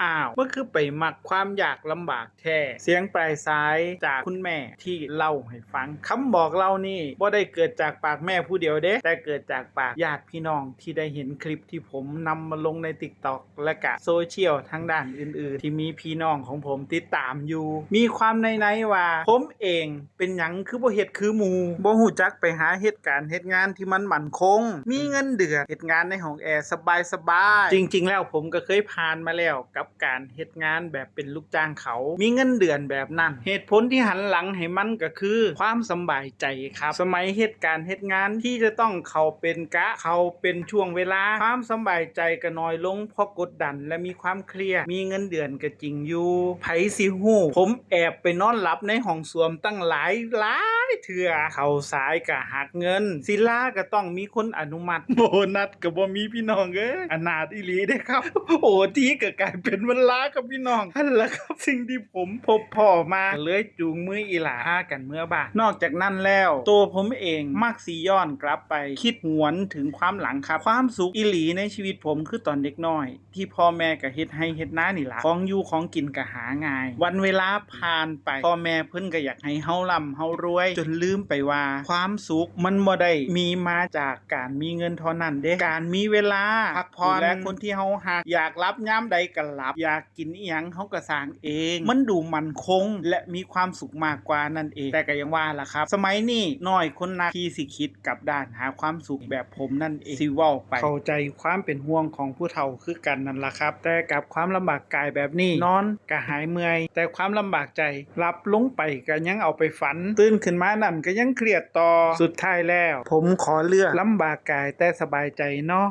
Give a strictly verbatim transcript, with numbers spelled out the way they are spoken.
อ้าว มันคือไปมักความยากลำบากแท้ เสียงปลายสายจากคุณแม่ที่เล่าให้ฟัง คำบอกเล่านี่บ่ได้เกิดจากปากแม่ผู้เดียวเด้ แต่เกิดจากปากญาติพี่น้องที่ได้เห็นคลิปที่ผมนำมาลงใน TikTok และกะโซเชียลทางด้านอื่นๆ ที่มีพี่น้องของผมติดตามอยู่ มีความในๆว่า ผมเองเป็นหยังคือบ่เฮ็ดคือหมู่ บ่ฮู้จักไปหาเฮ็ดการเฮ็ดงานที่มันมั่นคง มีเงินเดือน เฮ็ดงานในห้องแอร์สบายๆ จริงๆ แล้วผมก็เคยผ่านมาแล้วกับการเฮ็ดงานแบบเป็นลูกจ้างเขา มีเงินเดือนแบบนั้น เหตุผลที่หันหลังให้มันก็คือความสำบายใจครับ สมัยเฮ็ดการเฮ็ดงานที่จะต้องเข้าเป็นกะ เข้าเป็นช่วงเวลา ความสำบายใจก็น้อยลงเพราะกดดันและมีความเครียด มีเงินเดือนก็จริงอยู่ ไผสิฮู้ ผมแอบไปนอนหลับในห้องส้วมตั้งหลายหลายเทื่อ เข้าสายก็หักเงิน สิลาก็ต้องมีคนอนุมัติ โบนัสก็บ่มีพี่น้องเอ้ย อนาถอีหลีเด้ครับ โอทีก็กลายเป็นวันลาครับพี่น้อง หั้นล่ะครับ สิ่งที่ผมพบพ้อมา ก็เลยจูงมืออีหล่าพากันเมือบ้าน นอกจากนั้นแล้ว ตัวผมเองมักสิย้อนกลับไปคิดหวนถึงความหลังครับ ความสุขอีหลีในชีวิตผมคือตอนเด็กน้อย ที่พ่อแม่ก็เฮ็ดไฮ่เฮ็ดนานี่ล่ะ ของอยู่ของกินก็หาง่าย วันเวลาผ่านไป พ่อแม่เพิ่นก็อยากให้เฮาร่ำเฮารวย จนลืมไปว่าความสุขมันบ่ได้มีมาจากการมีเงินเท่านั้นเด้ การมีเวลาพักผ่อน ดูแลคนที่เฮาฮัก อยากหลับยามใดก็หลับ อยากกินอิหยังเฮาก็สร้างเอง มันดูมั่นคงและมีความสุขมากกว่านั่นเอง แต่ก็ยังว่าล่ะครับ สมัยนี้น้อยคนนักที่สิคิดกลับด้านหาความสุขแบบผมนั่นเอง สิเว้าไป เข้าใจความเป็นห่วงของผู้เฒ่าคือกันนั่นล่ะครับ แต่กับความลำบากกายแบบนี้ นอนก็หายเมื่อย แต่ความลำบากใจ หลับลงไปก็ยังเอาไปฝัน ตื่นขึ้นมานั่นก็ยังเครียดต่อ สุดท้ายแล้ว ผมขอเลือกลำบากกายแต่สบายใจเนาะ